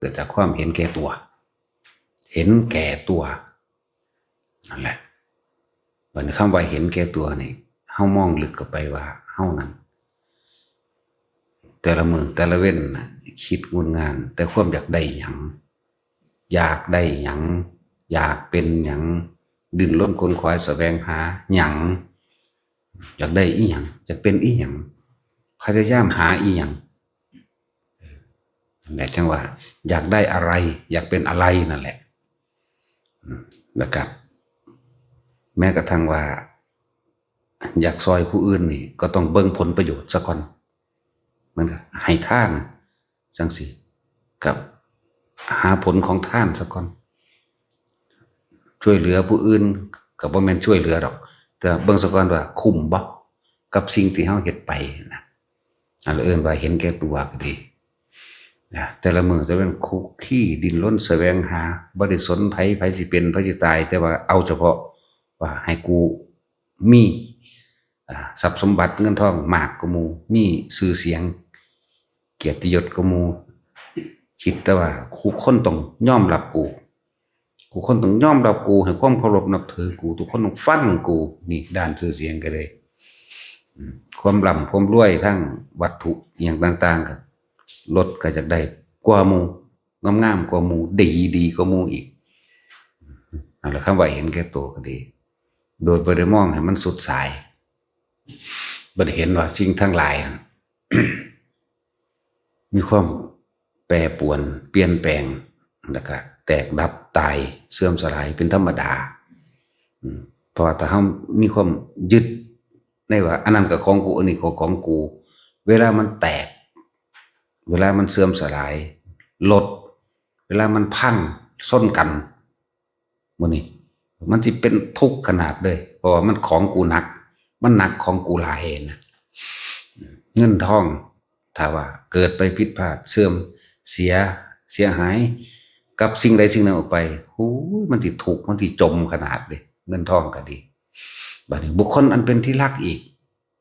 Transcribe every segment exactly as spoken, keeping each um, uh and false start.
กิดจากความเห็นแก่ตัว เห็นแก่ตัว นั่นแหละ บัดนี้คำว่าเห็นแก่ตัวนี่ เฮามองลึกเข้าไปว่าเฮานั้น แต่ละมื้อแต่ละเว็นน่ะ คิดงุนงาน แต่ความอยากได้หยัง อยากได้หยัง อยากเป็นหยัง ดิ้นรนขนขวายแสวงหาหยัง อยากได้อีหยัง อยากเป็นอีหยัง พยายามหาอีหยัง นั่นแหละจั่งว่า อยากได้อะไร อยากเป็นอะไรนั่นแหละ อืม นะครับ แม้กระทั่งว่า อยากซอยผู้อื่นนี่ ก็ต้องเบิ่งผลประโยชน์ซะก่อน เหมือนกับให้ทานจั่งซี้ กับหาผลของทานซะก่อน ช่วยเหลือผู้อื่น ก็บ่แม่นช่วยเหลือดอก แต่เบิ่งซะก่อนว่าคุ้มบ่ กับสิ่งที่เฮาเฮ็ดไปนะ อันเอิ้นว่าเห็นแก่ตัวก็ดีนะ แต่ละมื้อแต่ละเว็นคุกคี้ดิ้นรนแสวงหา บ่ได้สนไผ ไผสิเป็น ไผสิตาย แต่ว่าเอาเฉพาะว่าให้กูมี อ่า ทรัพย์สมบัติเงินทองมากกว่าหมู่ มีชื่อเสียง เกียรติยศกว่าหมู่ คิดแต่ว่าทุกคนต้องยอมรับกู ทุกคนต้องยอมรับกู ให้ความเคารพนับถือกู ทุกคนต้องฟังกู นี่ด้านชื่อเสียงก็เลย อืม ความร่ำความรวยทั้งวัตถุอหย่างต่างๆ ก็ รถก็อยากได้กว่าหมู่ งามๆ กว่าหมู่ ดีๆ กว่าหมู่อีก นั่นแหละคำว่าเห็นแก่ตัวก็ดี โดยบ่ได้มองให้มันสุดสาย บ่ได้เห็นว่าสิ่งทั้งหลายนั้น มีความแปรปรวน เปลี่ยนแปลง แล้วก็แตกดับ ตาย เสื่อมสลายเป็นธรรมดา อืม เพราะว่าถ้าเฮามีความยึดในว่า อันนั้นก็ของกู อันนี้ก็ของกู เวลามันแตก เวลามันเสื่อมสลาย รถ เวลามันพัง ชนกัน มื้อนี้ มันสิเป็นทุกข์ขนาดเลย เพราะว่ามันของกูหนัก มันหนักของกูหลายนะ เงินทอง ถ้าว่าเกิดไปผิดพลาด เสื่อม เสีย เสียหาย กับสิ่งใดสิ่งหนึ่งออกไป โอ้ย มันสิทุกข์ มันสิจมขนาดเลย เงินทองก็ดี บัดนี้บุคคลอันเป็นที่รักอีก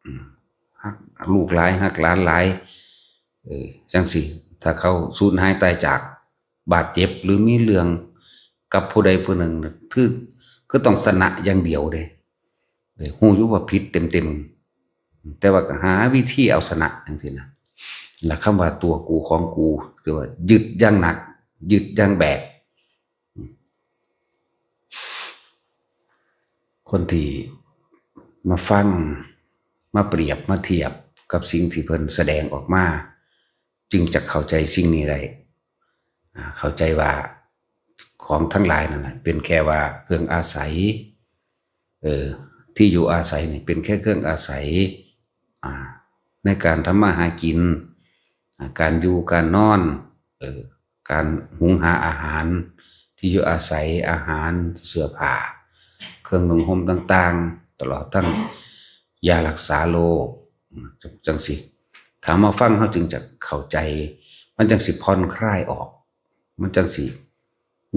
อืม ฮักลูกหลาย ฮักหลานหลาย เออ จั่งซี้ ถ้าเขาสูญหายตายจาก บาดเจ็บ หรือมีเรื่องกับผู้ใดผู้หนึ่งน่ะ คือ คือต้องชนะอย่างเดียวเด้ เออ ฮู้อยู่ว่าผิดเต็มๆ แต่ว่าก็หาวิธีเอาชนะจั่งซี้นะ และคำว่าตัวกูของกู คือว่ายึดอย่างหนัก ยึดอย่างแบก คนที่มาฟัง มาเปรียบ มาเทียบกับสิ่งที่เพิ่นแสดงออกมา จึงจะเข้าใจสิ่งนี้ได้ อ่า เข้าใจว่าของทั้งหลายนั่นน่ะ เป็นแค่ว่าเครื่องอาศัย เออ ที่อยู่อาศัยนี่เป็นแค่เครื่องอาศัย อ่า ในการทำมาหากิน อ่า การอยู่การนอน เออ การหุงหาอาหาร ที่อยู่อาศัย อาหาร เสื้อผ้า เครื่องนุ่งห่มต่างๆ ตลอดทั้งยารักษาโรค อืม จั่ง จั่งซี้ ถ้ามาฟังเฮาจึงจะเข้าใจ มันจั่งสิผ่อนคลายออก มันจั่งสิ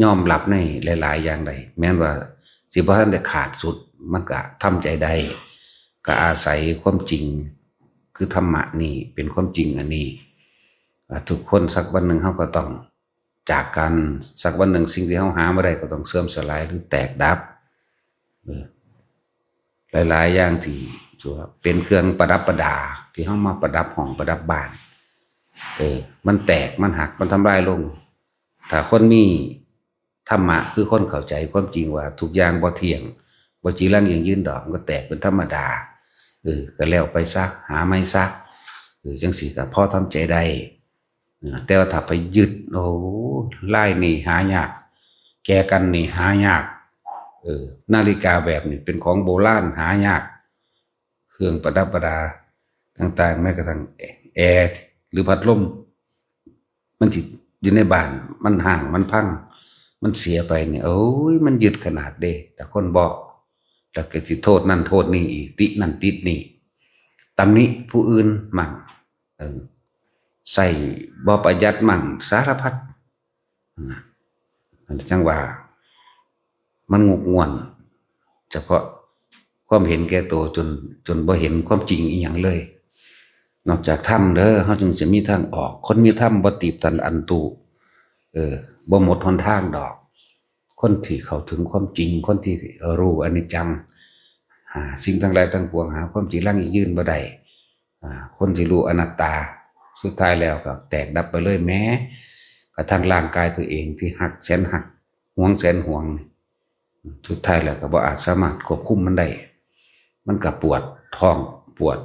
ยอมรับในหลายๆ อย่างได้ แม้นว่าสิบ่ทันได้ขาดสุด มันก็ทำใจได้ ก็อาศัยความจริง คือธรรมะนี่เป็นความจริงอันนี้ อ่า ทุกคนสักวันหนึ่งเฮาก็ต้องจากกัน สักวันหนึ่งสิ่งที่เฮาหามาได้ก็ต้องเสื่อมสลายหรือแตกดับ เออ หลายๆ อย่างที่ ที่ว่าเป็นเครื่องประดับประดา ที่เฮามาประดับห้องประดับบ้าน เออ มันแตก มันหัก มันทำลายลง ถ้าคนมีธรรมะ คือคนเข้าใจความจริงว่าทุกอย่างบ่เที่ยง บ่จีรังยั่งยืนดอก มันก็แตกเป็นธรรมดา เออ ก็แล้วไปซะ หาใหม่ซะ เออ จั่งซี้ก็พอทำใจได้ เออ แต่ว่าถ้าไปยึด โอ้ ลายนี่หายาก แจกันนี่หายาก เออ นาฬิกาแบบนี้เป็นของโบราณหายาก เครื่องประดับประดาต่างๆ แม้กระทั่งแอร์หรือพัดลม มันสิอยู่ในบ้าน มันฮ้าง มันพัง มันเสียไปนี่ โอ้ย มันยึดขนาดเด้ แต่คนบ่ แล้วก็สิโทษนั่นโทษนี่อีก ตินั่นตินี่ ตำหนิผู้อื่นมั่ง เออ ใส่บ่ประหยัดมั่ง สารพัด นะ อันจั่งว่า มันงุกง่วน เฉพาะความเห็นแก่ตัว จน จนบ่เห็นความจริงอีหยังเลย นอกจากธรรมเด้อ เฮาจึงจะมีทางออก คนมีธรรมบ่ตีบตันอันตุ เออ บ่หมดหนทางดอก คนที่เข้าถึงความจริง คนที่รู้อนิจจัง อ่า สิ่งทั้งหลายทั้งปวง หาความจีรังยั่งยืนบ่ได้ อ่า คนที่รู้อนัตตา สุดท้ายแล้วก็แตกดับไปเลย แม้กระทั่งร่างกายตัวเองที่ฮักแสนฮัก หวงแสนหวงนี่ สุดท้ายแล้วก็บ่อาจสามารถควบคุมมันได้ มันก็ปวดท้อง ปวด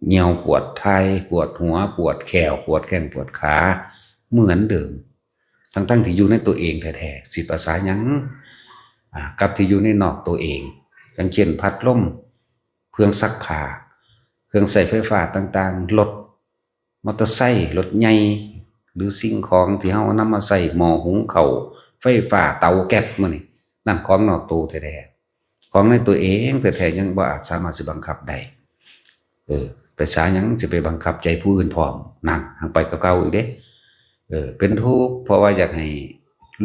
เยี่ยว ปวดถ่าย ปวดหัว ปวดแข้ว ปวดแข้ง ปวดขา เหมือนเดิม ทั้งๆที่อยู่ในตัวเองแท้ๆ สิภาษาหยัง อ่า กับที่อยู่ในนอกตัวเอง อย่างเช่น พัดลม เครื่องซักผ้า เครื่องใช้ไฟฟ้าต่างๆ รถ มอเตอร์ไซค์ รถใหญ่ หรือสิ่งของที่เฮานำมาใช้ หม้อหุงข้าว ไฟฟ้า เตาแก๊ส มื้อนี้ นั่นของนอกตัวแท้ๆ ของในตัวเองแท้ๆ ยังบ่อาจสามารถสิบังคับได้ เออ ไปสาหยังสิไปบังคับใจผู้อื่นพร้อม นั่น หังไปกับเก่าอีกเด้ เออ เป็นทุกข์ เพราะว่าอยากให้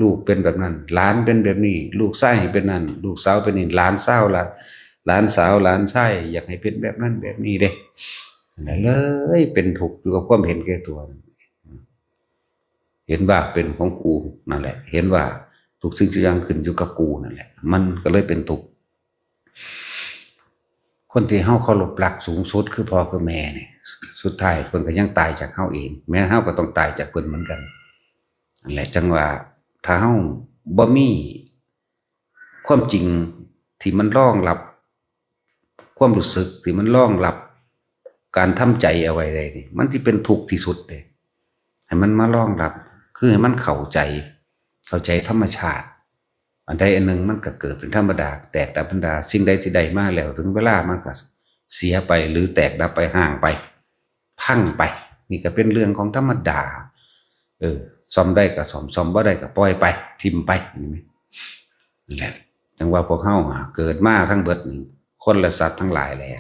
ลูกเป็นแบบนั้น หลานเป็นแบบนี้ ลูกชายให้เป็นนั่น ลูกสาวเป็นนี่ หลานสาว หลาน หลานสาว หลานชาย อยากให้เป็นแบบนั้นแบบนี้เด้ นั่นเลยเป็นทุกข์อยู่กับความเห็นแก่ตัว เห็นว่าเป็นของกูนั่นแหละ เห็นว่าทุกสิ่งทุกอย่างขึ้นอยู่กับกูนั่นแหละ มันก็เลยเป็นทุกข์ คนที่เฮาเคารพรักสูงสุดคือพ่อคือแม่นี่ สุดท้ายเพิ่นก็ยังตายจากเฮาเอง แม้เฮาก็ต้องตายจากเพิ่นเหมือนกัน นั่นแหละ จังว่าถ้าเฮาบ่มีความจริงที่มันรองรับ ความรู้สึกที่มันรองรับการทำใจเอาไว้ได้นี่ มันสิเป็นทุกข์ที่สุดเลย ให้มันมารองรับ คือให้มันเข้าใจ เข้าใจธรรมชาติ อันใดอันหนึ่งมันก็เกิดเป็นธรรมดา แตกดับเป็นธรรมดา สิ่งใดที่ได้มาแล้ว ถึงเวลามันก็เสียไป หรือแตกดับไป ห่างไป พังไป นี่ก็เป็นเรื่องของธรรมดา เออ ซ่อมได้ก็ซ่อม ซ่อมบ่ได้ก็ปล่อยไป ถิ่มไป นี่แหละ จังว่าพวกเฮาอะ เกิดมาทั้งเบิดนี่ คนและสัตว์ทั้งหลายแหละ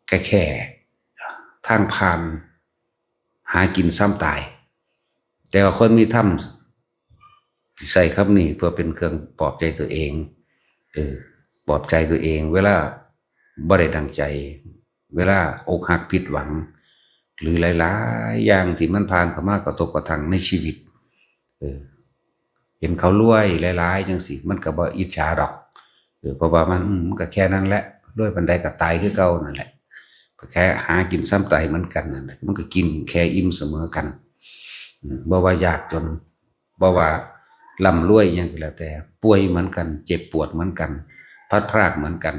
ก็แค่ทางผ่าน หากินซ้ำตาย แต่ว่าคนมีธรรม สิใช้คำนี้เพื่อเป็นเครื่องปลอบใจตัวเอง เออ ปลอบใจตัวเอง เวลาบ่ได้ดังใจ เวลาอกหักผิดหวัง หรือหลายๆ อย่างที่มันผ่านเข้ามากระทบกระทั่งในชีวิต เออ เห็นเขารวยหลายๆ จังซี้ มันก็บ่อิจฉาดอก เออ เพราะว่ามัน อืม มันก็แค่นั้นแหละ รวยปานใดก็ตายคือเก่านั่นแหละ ก็แค่หากินซ้ำตายเหมือนกันนั่นแหละ มันก็กินแค่อิ่มเสมอกัน อืม บ่ว่ายากจน บ่ว่าร่ำรวยอิหยังก็แล้วแต่ ป่วยเหมือนกัน เจ็บปวดเหมือนกัน พลัดพรากเหมือนกัน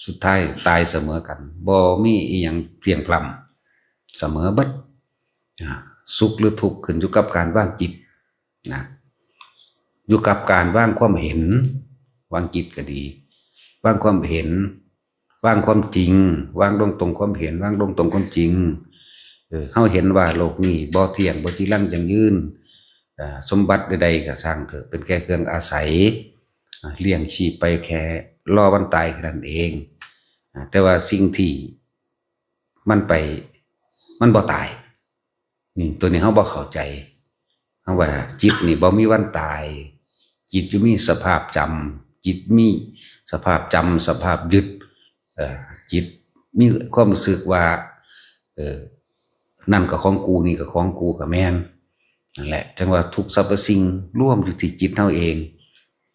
สุดท้ายตายเสมอกัน บ่มีอิหยังเพลียงพล้ำ เสมอเบิด อ่า สุขหรือทุกข์ขึ้นอยู่กับการวางจิตนะ อยู่กับการวางความเห็น วางจิตก็ดี วางความเห็น วางความจริง วางลงตรงความเห็น วางลงตรงความจริง เออ เฮาเห็นว่าโลกนี้บ่เที่ยง บ่จีรังยั่งยืน อ่า สมบัติใดๆ ก็ช่างเถอะ เป็นแค่เครื่องอาศัย อ่า เลี้ยงชีพไปแค่รอวันตายแค่นั้นเอง อ่า แต่ว่าสิ่งที่มันไป มันบ่ตาย นี่ ตัวนี้เฮาบ่เข้าใจ เฮาว่าจิตนี่บ่มีวันตาย จิตอยู่มีสภาพจำ จิตมีสภาพจำ สภาพยึด เอ่อ จิตมีความรู้สึกว่า เอ่อ นั่นก็ของกู นี่ก็ของกู ก็แม่น นั่นแหละ จังว่าทุกสรรพสิ่งรวมอยู่ที่จิตเฮาเอง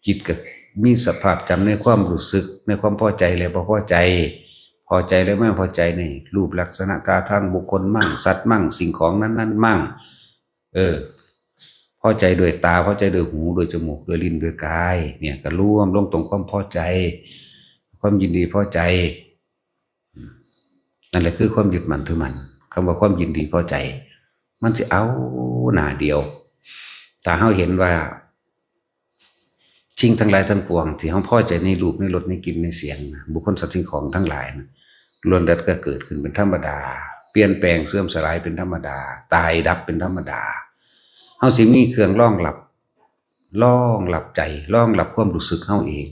จิตก็มีสภาพจำในความรู้สึก ในความพอใจและบ่พอใจ พอใจและไม่พอใจในรูปลักษณะท่าทางบุคคลมั่ง สัตว์มั่ง สิ่งของนั้นๆ มั่ง เออ พอใจด้วยตา พอใจด้วยหู ด้วยจมูก ด้วยลิ้น ด้วยกาย เนี่ย ก็รวมลงตรงความพอใจ ความยินดีพอใจ นั่นแหละคือความยึดมั่นถือมั่น คำว่าความยินดีพอใจ มันสิเอาหน้าเดียว ถ้าเฮาเห็นว่า สิ่งทั้งหลายทั้งปวงที่เฮาพอใจในรูป ในรส ในกลิ่น ในเสียงนะ บุคคล สัตว์ สิ่งของทั้งหลายนะ ล้วนแล้วก็เกิดขึ้นเป็นธรรมดา เปลี่ยนแปลง เสื่อมสลายเป็นธรรมดา ตายดับเป็นธรรมดา เฮาสิมีเครื่องรองรับ รองรับใจ รองรับความรู้สึกเฮาเอง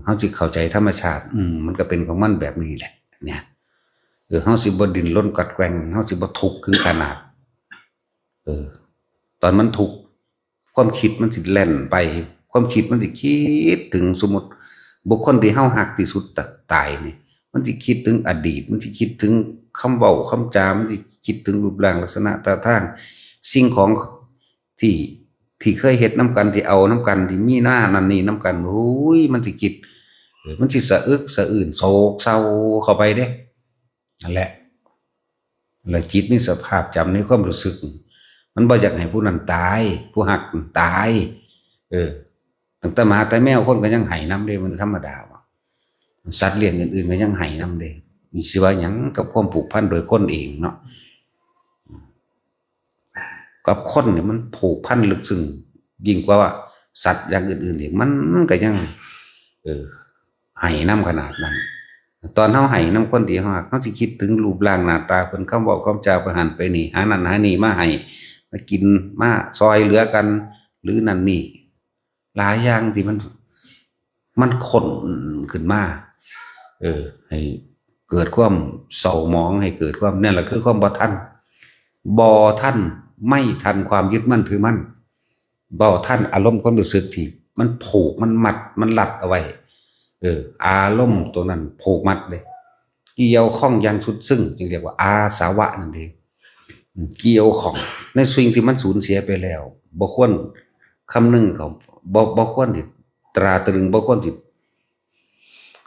เฮาสิเข้าใจธรรมชาติ อืม มันก็เป็นของมันแบบนี้แหละ เนี่ย เออ เฮาสิบ่ดิ้นรนกัดแกว่ง เฮาสิบ่ทุกข์คือขนาด เออ ตอนมันทุกข์ ความคิดมันสิแล่นไป ความคิดมันสิคิดถึง สมมุติ บุคคลที่เฮาฮักที่สุดตะ-, ตายนี่ มันสิคิดถึงอดีต มันสิคิดถึงคำเว้าคำจา มันสิคิดถึงรูปร่างลักษณะท่าทาง สิ่งของที่ ที่เคยเฮ็ดนำกัน ที่เอานำกัน ที่มีหน้านั่นนี่นำกัน โอ้ย มันสิคิด เออ มันสิสะอึกสะอื้น โศกเศร้าเข้าไปเด้ นั่นแหละ แล้วจิตนี่สภาพจำในความรู้สึก มันบ่อยากให้ผู้นั้นตาย ผู้ฮักตาย เออ ตั้งแต่หมาแต่แมว คนก็ยังไห้นำเด้ มันธรรมดาว่ะ สัตว์เลี้ยงอื่นๆก็ยังไห้นำเด้ นี่สิว่าหยังกับความผูกพันโดยคนเองเนาะ กับคนเนี่ยมันผูกพันลึกซึ้งยิ่งกว่าสัตว์อย่างอื่นๆอีก มันก็ยัง เออ ไห้นำขนาดนั้น ตอนเฮาไห้นำคนที่เฮาฮัก เฮาสิคิดถึงรูปร่างหน้าตาเพิ่น คำเว้าคำจา ไปหั้นไปนี่ หานั่นหานี่มาให้ มากิน มาซอยเหลือกัน หรือนั่นนี่ หลายอย่างที่มัน มันค้นขึ้นมา เออ ให้เกิดความเศร้าหมอง ให้เกิดความ นั่นแหละคือความบ่ทัน บ่ทัน ไม่ทันความยึดมั่นถือมั่น บ่ทันอารมณ์ความรู้สึกที่มันผูก มันมัด มันรัดเอาไว้ เออ อารมณ์ตรงนั้นผูกมัดเลย เกี่ยวข้องอย่างสุดซึ้ง จึงเรียกว่าอาสวะนั่นเอง อืม เกี่ยวข้องในสิ่งที่มันสูญเสียไปแล้ว บ่ควรคำนึงเขา บ่ บ่ควรที่ตราตรึง บ่ควรที่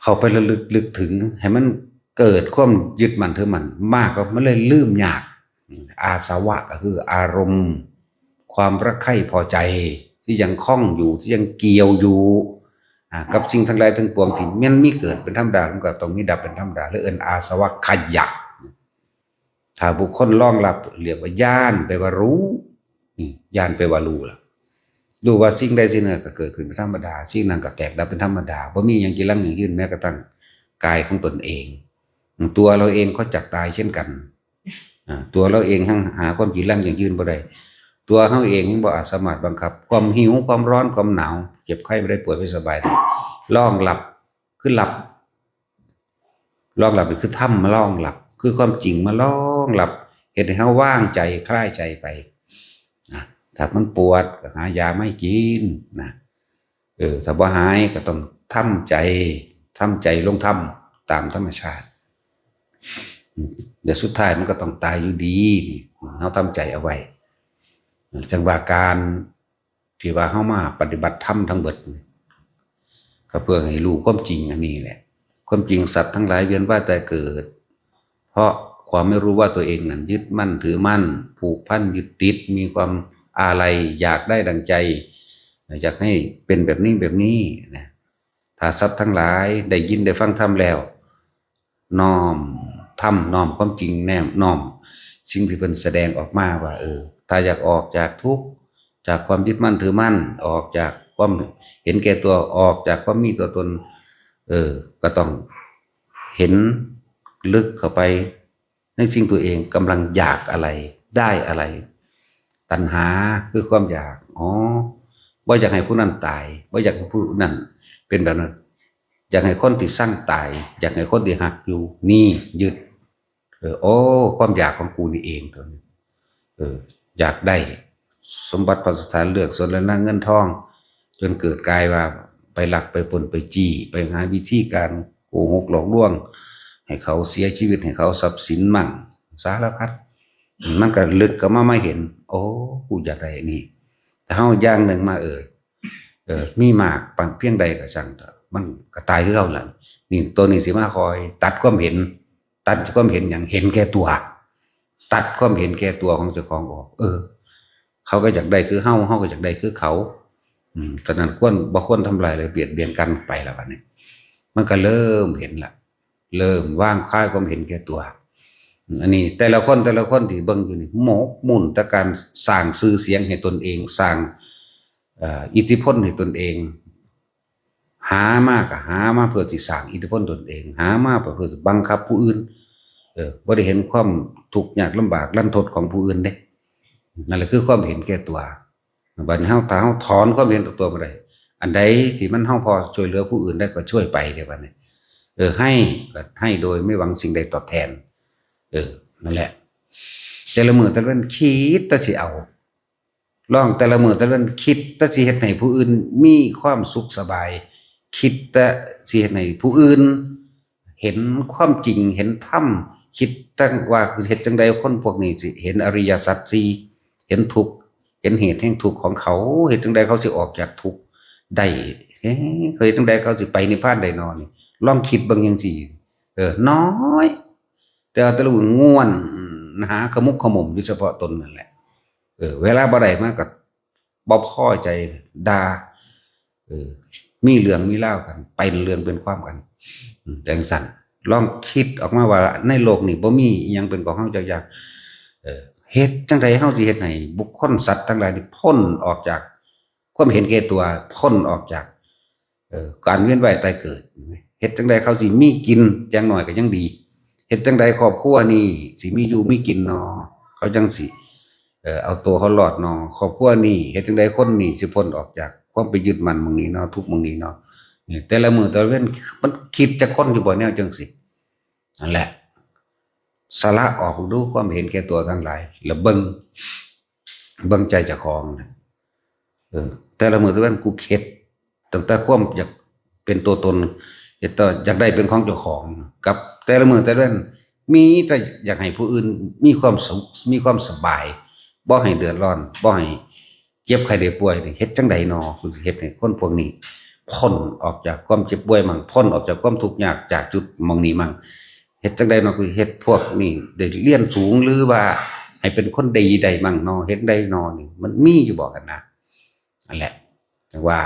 เข้าไประลึก ลึกถึง ให้มันเกิดความยึดมั่นถือมั่นมาก ก็มันเลยลืมยาก อืม อาสวะก็คืออารมณ์ ความรักใคร่พอใจ ที่ยังคล้องอยู่ ที่ยังเกี่ยวอยู่ อ่า กับสิ่งทั้งหลายทั้งปวงที่มันมีเกิดเป็นธรรมดา มันก็ต้องมีดับเป็นธรรมดา และเอิ้นอาสวะขยะ ถ้าบุคคลรองรับ เรียกว่าญาณ แปลว่ารู้ อืม ญาณแปลว่ารู้ล่ะ รู้ว่าสิ่งใดสิ่งหนึ่งก็เกิดขึ้นเป็นธรรมดา สิ่งนั้นก็แตกดับเป็นธรรมดา บ่มีหยังจีรังยั่งยืน แม้กระทั่งกายของตนเอง ตัวเราเองก็จักตายเช่นกัน อ่า ตัวเราเองหั้งหาความจีรังยั่งยืนบ่ได้ ตัวเฮาเองยังบ่อาจสามารถบังคับ ความหิว ความร้อน ความหนาว เจ็บไข้ไม่ได้ป่วยไม่สบายได้ รองรับ คือรับ รองรับนี่คือธรรมมารองรับ คือความจริงมารองรับ เฮ็ดให้เฮาวางใจ คลายใจไป นะ ถ้ามันปวดก็หายามาให้กิน นะ เออ ถ้าบ่หายก็ต้องทำใจ ทำใจลงธรรมตามธรรมชาติ เดี๋ยวสุดท้ายมันก็ต้องตายอยู่ดี นี่ เฮาทำใจเอาไว้ จังว่าการที่ว่าเฮามาปฏิบัติธรรมทั้งเบิดนี่ ก็เพื่อให้รู้ความจริงอันนี้แหละ ความจริงสัตว์ทั้งหลายเวียนว่ายตายเกิด เพราะความไม่รู้ว่าตัวเองนั้นยึดมั่นถือมั่น ผูกพันยึดติด มีความอาลัยอยากได้ดังใจ อยากให้เป็นแบบนี้แบบนี้นะ ถ้าสัตว์ทั้งหลายได้ยินได้ฟังธรรมแล้ว น้อมธรรม น้อมความจริง แนม น้อมสิ่งที่เพิ่นแสดงออกมาว่า เออ ถ้าอยากออกจากทุกข์ จากความยึดมั่นถือมั่น ออกจากความเห็นแก่ตัว ออกจากความมีตัวตน เออ ก็ต้องเห็นลึกเข้าไปในสิ่งตัวเองกำลังอยากอะไร ได้อะไร ตัณหาคือความอยาก อ๋อ บ่อยากให้ผู้นั้นตาย บ่อยากให้ผู้นั้นเป็นแบบนั้น อยากให้คนที่ซังตาย อยากให้คนที่ฮักอยู่ นี่ยึด เออ โอ้ ความอยากของกูนี่เองตัวนี้ เออ อยากได้สมบัติพัสถาน เลือกสนและนาเงินทอง จนเกิดกลายว่าไปลักไปปล้นไปจี้ ไปหาวิธีการโกหกหลอกลวง ให้เขาเสียชีวิต ให้เขาทรัพย์สินมั่ง สารพัด มันก็ลึกเข้ามา มาเห็น โอ้ กูอยากได้อันนี้ แต่เฮาอย่างหนึ่งมา เออ เออ มีมากปานเพียงใดก็ช่างเถอะ มันก็ตายคือเก่านั่น นี่ตัวนี้สิมาคอยตัดความเห็น ตัดความเห็นหยัง เห็นแก่ตัว ตัดความเห็นแก่ตัวของเจ้าของออก เออ เขาก็อยากได้คือเฮา เฮาก็อยากได้คือเขา อืม ฉะนั้นควร บ่ควรทำลายและเบียดเบียนกันไปแล้วบัดนี้ มันก็เริ่มเห็นละ เริ่มวางคลายความเห็นแก่ตัว อันนี้แต่ละคน แต่ละคนที่เบิ่งอยู่นี่ หมกมุ่นแต่การสร้างชื่อเสียงให้ตนเอง สร้าง เอ่อ อิทธิพลให้ตนเอง หามาก็หามาเพื่อสิสร้างอิทธิพลตนเอง หามาเพื่อสิบังคับผู้อื่น เออ บ่ได้เห็นความทุกข์ยากลำบากรันทดของผู้อื่นเด้ นั่นแหละคือความเห็นแก่ตัว บัดนี้เฮา ถ้าเฮาถอนความเห็นตัวมาได้ อันใดที่มันเฮาพอช่วยเหลือผู้อื่นได้ก็ช่วยไปเด้บัดนี้ เออ ให้ก็ให้โดยไม่หวังสิ่งใดตอบแทน เออ นั่นแหละ แต่ละมื้อแต่ละวันคิดแต่สิเอา ลองแต่ละมื้อแต่ละวันคิดแต่สิเฮ็ดให้ผู้อื่นมีความสุขสบาย คิดแต่สิเฮ็ดให้ผู้อื่นเห็นความจริง เห็นธรรม คิดแต่ว่าเฮ็ดจั่งใดคนพวกนี้สิเห็นอริยสัจสี่ เห็นทุกข์ เห็ ห็นเหตุแห่งทุกข์ของเขา เฮ็ดจั่งใดเขาสิออกจากทุกข์ได้ เฮ้ย เฮ็ดจั่งใดเขาสิไปนิพพานได้นอนี่ ลองคิดเบิ่งจั่งซี้ เออ น้อย แต่ว่าแต่ละมื้อง่วน หาขมุกขมุมอยู่เฉพาะตนนั่นแหละ เออ เวลาบ่ได้มาก็บ่พอใจ ด่า เออ มีเรื่องมีราวกัน เป็นเรื่องเป็นความกัน อืม จั่งซั้น ลองคิดออกมาว่าในโลกนี้บ่มีอิหยังเป็นของเฮาจักอย่าง เออ เฮ็ดจั่งใดเฮาสิเฮ็ดให้บุคคลสัตว์ทั้งหลายนี่พ้นออกจากความเห็นแก่ตัว พ้นออกจาก เอ่อ การเวียนว่ายตายเกิด เฮ็ดจั่งใดเขาสิมีกิน อย่างน้อยก็ยังดี เฮ็ดจั่งใดครอบครัวนี่สิมีอยู่มีกินนอ เขาจั่งสิ เอ่อ เอาตัวเขารอดนอ ครอบครัวนี่ เฮ็ดจั่งใดคนนี่สิพ้นออกจากความไปยึดมั่นหม่องนี้นอ ทุกข์หม่องนี้นอ นี่ แต่ละมื้อแต่ละเว็น มันคิดจักคนอยู่บ่แนวจั่งซี้ นั่นแหละ สละออกดูความเห็นแก่ตัวทั้งหลาย แล้วเบิ่ง เบิ่งใจเจ้าของนะ เออ แต่ละมื้อแต่ละวันกูเข็ด ตั้งแต่ความอยากเป็นตัวตน อยากได้เป็นของเจ้าของ กับแต่ละมื้อแต่ละวัน มีแต่อยากให้ผู้อื่นมีความสุข มีความสบาย บ่ให้เดือดร้อน บ่ให้เจ็บไข้ได้ป่วยนี่ เฮ็ดจั่งใดนอ กูสิเฮ็ดให้คนพวกนี้ พ้นออกจากความเจ็บป่วยมั่ง พ้นออกจากความทุกข์ยาก จากจุดหม่องนี้มั่ง เฮ็ดจั่งใดนอ กูเฮ็ดพวกนี้ได้เรียนสูง หรือว่าให้เป็นคนดีได้มั่งนอ เฮ็ดได้นอนี่ มันมีอยู่บ่กันนะ นั่นแหละ แต่ว่า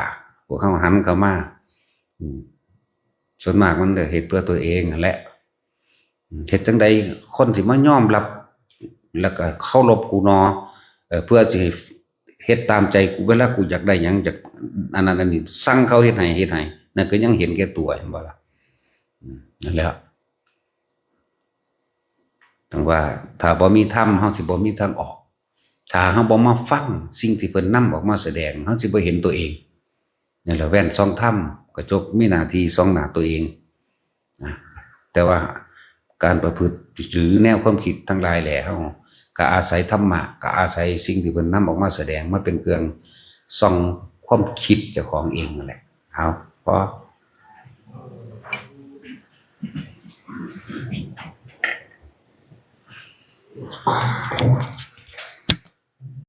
พวกเขาหันเข้ามา อืม ส่วนมากมันก็เฮ็ดเพื่อตัวเองนั่นแหละ อืม เฮ็ดจั่งใดคนสิมายอมรับ แล้วก็เคารพกูนอ เอ่อ เพื่อสิเฮ็ดตามใจกู เวลากูอยากได้หยัง อยากอันนั้นอันนี้ สั่งเขาเฮ็ดให้ เฮ็ดให้ นั่นก็ยังเห็นแก่ตัว เห็นบ่ล่ะ อืม นั่นแหละ จั่งว่า ถ้าบ่มีธรรม เฮาสิบ่มีทางออก ถ้าเฮาบ่มาฟังสิ่งที่เพิ่นนำออกมาแสดง เฮาสิบ่เห็นตัวเอง นั่นแหละ แว่นส่องธรรม กระจกมีหน้าที่ส่องหน้าตัวเอง นะ แต่ว่าการประพฤติหรือแนวความคิดทั้งหลายแหละ เฮาก็อาศัยธรรมะ ก็อาศัยสิ่งที่เพิ่นนำออกมาแสดง มาเป็นเครื่องส่องความคิดเจ้าของเองนั่นแหละ เอา พอ